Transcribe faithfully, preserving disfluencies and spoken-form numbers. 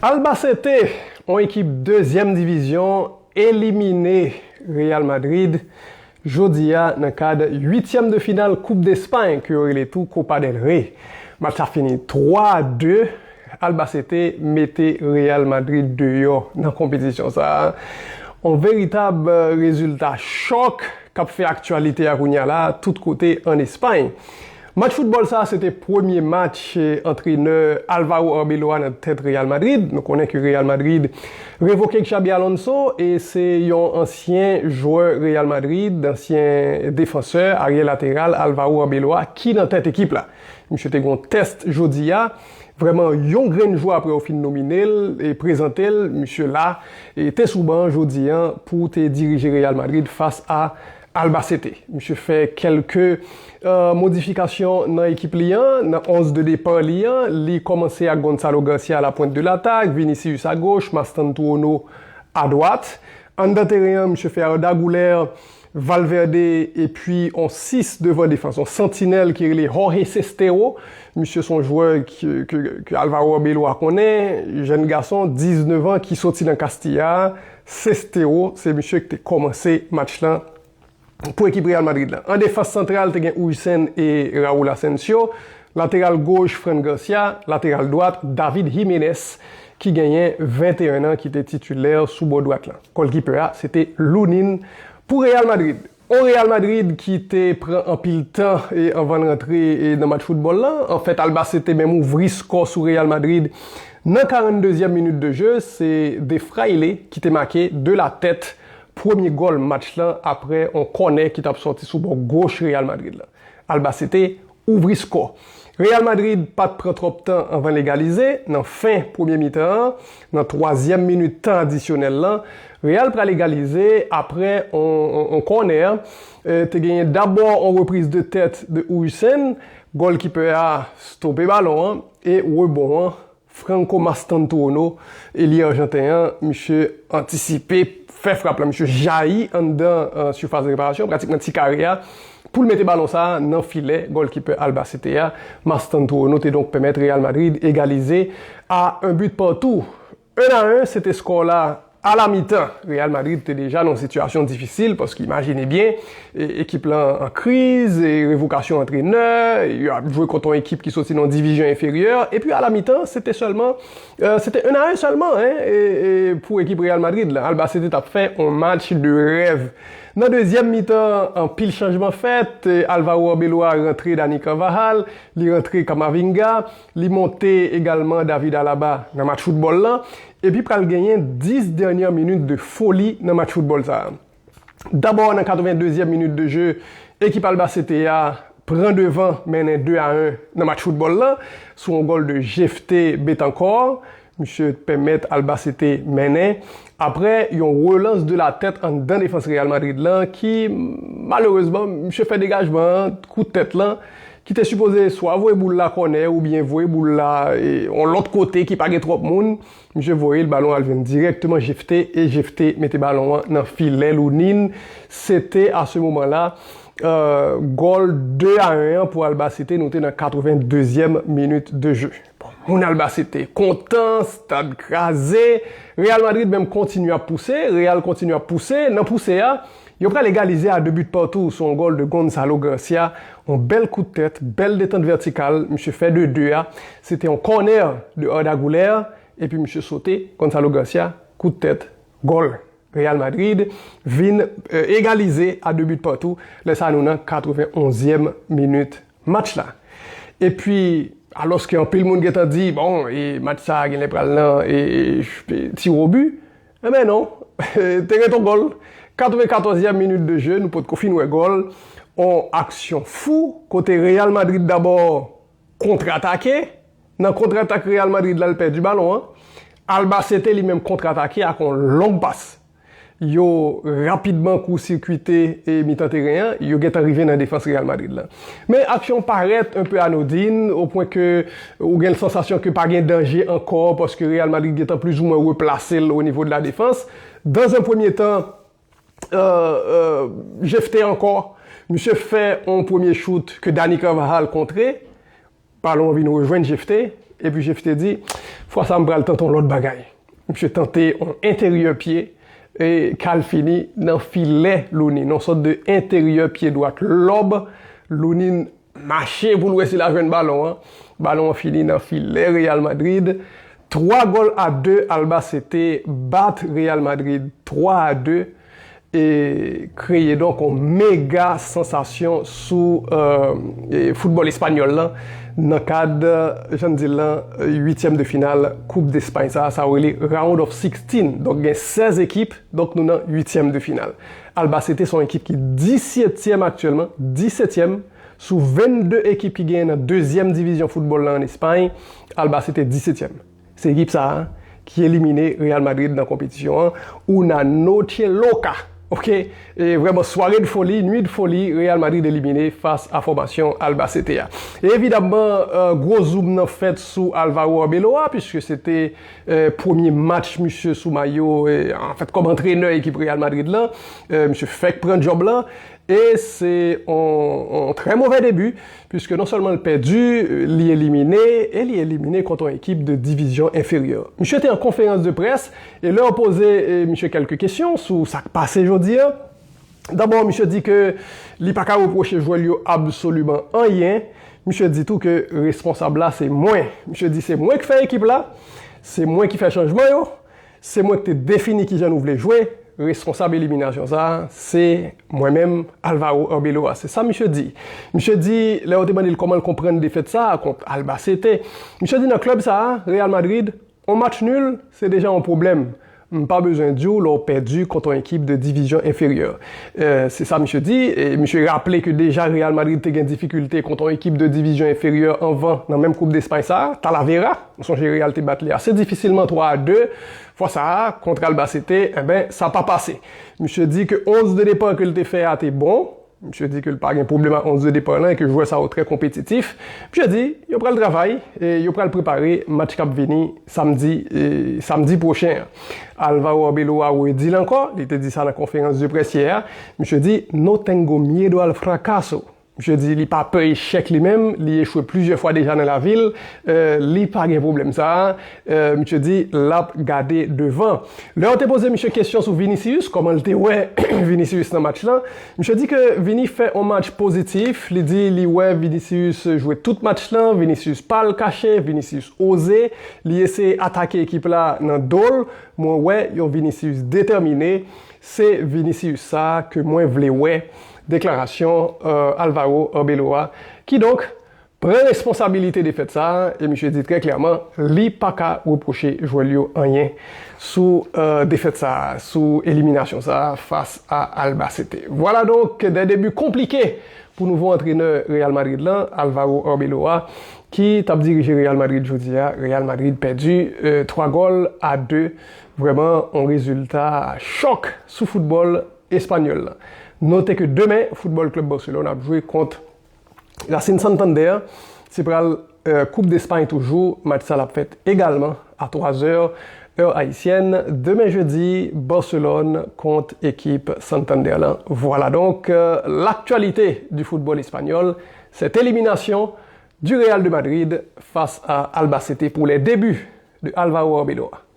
Albacete, yon ekip dezyèm divizyon, elimine Real Madrid jodi a nan kad uityèm de final Koup Despay ke yo rele tou Copa del Rey. Match la fini twa a de. Albacete mete Real Madrid deyò nan konpetisyon sa a. Yon veritab rezilta chòk k ap fè aktyalite a kounye a la tout kote ann Espay. Match foutbòl sa a se te premye match antrenè Alvaro Arbeloa nan tèt Real Madrid. Nou konnen ke Real Madrid revoke Xabi Alonso e se yon ansyen jwè Real Madrid, ansyen defansè aryè lateral Alvaro Arbeloa ki nan tèt ekip la. Misye te gen yon tès jodi a. Vrèman, yon grenn jou apre yo fin nomine l e prezante l, misye la e te sou ban jodi a pou te dirije Real Madrid fas a Albacete. Misye fè kèlke modifikasyon nan ekip li an, nan onz de depa li an. Li kòmanse ak Gonzalo Garcia à la pointe de l'attaque, Vinicius à gauche, Mastantuono à droite. Anndan teren an, misye fè Arda Güler, Valverde epi yon sis devan defans, yon santinèl ki rele Jorge Sestero. Misye se yon jwè ke, ke, ke Alvaro Arbeloa konnen, jèn gason, diznèf an, ki soti nan Castilla. Sestero, se misye ki te kòmanse match lan pou ekip Real Madrid la. An defans santral, te gen Huijsen e Raul Asensio. Lateral goch, Fran Garcia. Lateral dwat, David Jiménez, ki genyen venteyen an, ki te titilè sou bò dwat lan. Gòlkipè a, se te Lunin pou Real Madrid. On Real Madrid ki te pran anpil tan e anvan l rantre e nan match foutbòl lan. Anfèt, Albacete menm ouvri skò sou Real Madrid nan karanndezyèm minit de jeu. Se De Fraile ki te make de la tèt premye gòl match lan apre on kònè ki t ap sòti sou bò goch Real Madrid lan. Albacete ouvri skò. Real Madrid pa t pran twòp tan anvan l egalize. Nan fen premye mitan an, nan twazyèm minit tan adisyonèl lan, Real pral egalize apre on, on, on kònè. Eh, te genyen dabò on repriz de tèt de Huijsen, gòlkipè a stope balon an e rebon an Franco Mastantuono, eli ajanten an, misye antisipe, fè frap la, misye jayi anndan, euh, sifas de reparasyon, pratikman ti kare a, pou l mete balon sa a nan filè gòlkipè Albacete a. Mastantuono te donk pèmèt Real Madrid egalize à un but partout. Un à un, se te skò la. A la mitan, Real Madrid te deja nan yon sitiyasyon difisil, paske imajine byen, e, ekip lan an kriz, e revokasyon antrenè, yo ap jwe kont yon ekip ki soti nan divizyon enferyè, epi a la mitan, se te sèlman, euh, se te un à un sèlman, hein, e, e pou ekip Real Madrid la. Albacete t ap fè yon match de rèv. Nan dezyèm mitan, anpil chanjman fèt, e, Alvaro Arbeloa rantre Dani Carvajal, li rantre Camavinga, li monte egalman David Alaba nan match foutbòl lan. Epi pral genyen dis dènye minit de foli nan match foutbòl sa a. Dabò, nan katrevendezyèm minit de jeu, ekip Albacete a pran devan, mennen de à un nan match foutbòl lan, sou yon gòl de Jephté Betancourt. Misye pèmèt Albacete mennen. Apre yon relans de la tèt anndan defans Real Madrid lan, ki, malerezman, misye fè degajman an, kout tèt lan, ki te sipoze swa voye boul la kònè oubyen voye boul la, e, yon lòt kote ki pa gen twòp moun. Misye voye l, balon al jwenn dirèkteman Jephté, e Jephté mete balon an nan filè Lunin. Se te, à ce moment-là, euh, gòl de à un an pou Albacete, nou te nan katrevendezyèm minit de jeu. Bon, moun Albacete kontan, stad kraze. Real Madrid menm kontinye ap pouse, Real kontinye ap pouse. Nan pouse a, yo pral egalize à deux buts partout sou yon gòl de Gonzalo Garcia. Yon bèl kout tèt, bèl detant vètikal, misye fè de de a. Se te yon kònè de Arda Güler, epi misye sote, Gonzalo Garcia, kout tèt, gòl. Real Madrid vin, euh, egalize à deux buts partout. Lè sa a, nou nan katrevenonzyèm minit match la. Epi, alòske anpil moun gentan di, bon, e match sa a genlè pral nan, e, e, e, tir au but. Enben non, te ret yon gòl. Katrevenkatòzyèm minit de jeu, nou potko fin wè gòl. On aksyon fou, kote Real Madrid dabò kontratake. Nan kontratak Real Madrid la, l pèdi balon an. Albacete li menm kontratake ak yon long pas. Yo rapidman kousirkwite, e, mitan teren an, yo gentan rive nan defans Real Madrid la. Men aksyon parèt un peu anodin, o pwen ke ou gen sansasyon ke pa gen danje ankò, paske Real Madrid gentan plizoumwen replase l o nivo de la defans. Dans un premier temps, euh, euh, Jephté ankò, misye fè yon premye chout ke Dani Carvajal kontre. Balon an vin rejwenn Jephté, Epi Jeff te di, fwa sa m pral tante yon lòt bagay. Misye tante yon enteryè pye e k al fini nan filè Lunin, yon sòt de enteryè pye dwat lòb. Lunin mache pou l wè si l a jwenn balon an. Balon an fini nan filè Real Madrid. Twa gòl a de, Albacete bat Real Madrid twa a de e kreye donk yon mega sansasyon sou euh, e foutbòl espanyòl lan nan kad, jan n di l lan, uityèm de final Koup Despay sa, sa yo rele Round of sixteen. Donk gen sèz ekip, donk nou nan uityèm de final. Albacete se yon ekip ki disetyèm aktyèlman, disetyèm sou vennde ekip ki genyen nan dezyèm divizyon foutbòl la ann Espay, Albacete disetyèm. Se ekip sa a ki elimine Real Madrid nan konpetisyon an. Una noche loca. Ok, e vrèman sware de foli, nuit de foli, Real Madrid elimine fas a fòmasyon Albacete a. E evidamman, euh, gwo zoom nan fèt sou Alvaro Arbeloa, piske se te euh, premye match misye sou mayo, euh, anfèt, kòm antrenè ekip Real Madrid lan. Euh, misye fèk pran djòb lan. E se yon, yon trè movè debi, piske non sèlman l pèdi, euh, li elimine, e li elimine kont yon ekip de divizyon enferyè. Misye te an konferans de près, e lè yo poze euh, misye kèlke kesyon sou sa k pase jodi a, dabò, misye di ke li pa ka repwoche jwè l yo absoliman anyen. Misye di tou ke responsab la se mwen. Misye di se mwen ki fè ekip la, se mwen ki fè chanjman yo, se mwen ki te defini kijan nou vle jwe. Responsab eliminasyon sa a, se mwen menm, Alvaro Arbeloa. Se sa misye di. Misye di, lè yo te mande l kòman l konprann defèt sa a kont Albacete, misye di nan klèb sa a, Real Madrid, yon match nil, se deja yon pwoblèm. M pa bezwen di w lè w pèdi kont yon ekip de divizyon enferyè. Euh, se sa misye di. E misye raple ke deja Real Madrid te gen difikilte kont yon ekip de divizyon enferyè anvan nan menm Koup Despay sa a, Talavera. M sonje Real te bat li ase difisilman twa a de. Fwa sa a, kont Albacete, enben, sa pa pase. Misye di ke onz de depa ke l te fè a te bon. Misye di ke l pa gen pwoblèm ak onz de depa lan e ke jwè sa yo trè konpetitif. Misye di, yo pral travay e yo pral prepare match k ap vini samdi, e, samdi pwochen an. Alvaro Arbeloa redi l ankò, li te di sa nan konferans de près yè a. Misye di, no tengo miedo al fracaso. Misye di li pa pè echèk li menm, li echwe plizyè fwa deja nan lavi l, euh, li pa gen pwoblèm sa a. Euh, misye di l ap gade devan. Lè yo te poze misye kesyon sou Vinicius, kòman l te wè Vinicius nan match lan, misye di ke Vini fè yon match pozitif. Li di li wè Vinicius jwe tout match lan, Vinicius pa al kache, Vinicius oze, li eseye atake ekip la nan do l. Mwen wè yon Vinicius detèmine, se Vinicius sa a ke mwen vle wè. Deklarasyon euh, Alvaro Arbeloa. Kidonk, pran responsabilite defèt sa a, e misye di trè klèman, li pa ka repwoche jwè l yo anyen sou euh, defèt sa a, sou eliminasyon sa a fas a Albacete. Vwala donk, de debi konplike pou nouvo antrenè Real Madrid lan, Alvaro Arbeloa, ki t ap dirije Real Madrid jodi a. Real Madrid pèdi euh, twa gòl a de. Vrèman, yon rezilta chòk sou foutbòl espanyòl lan. Note ke demen, Football Club Barcelone ap jwe kont Racing Santander. Se pral euh, Koup Despay toujou. Match sa l ap fèt egalman a twa zè, è ayisyèn. Demen jedi, Barcelone kont ekip Santander lan. Vwala donk euh, l'actualité du football espagnol, cette élimination du Real de Madrid face à Albacete pour les débuts de Alvaro Arbeloa.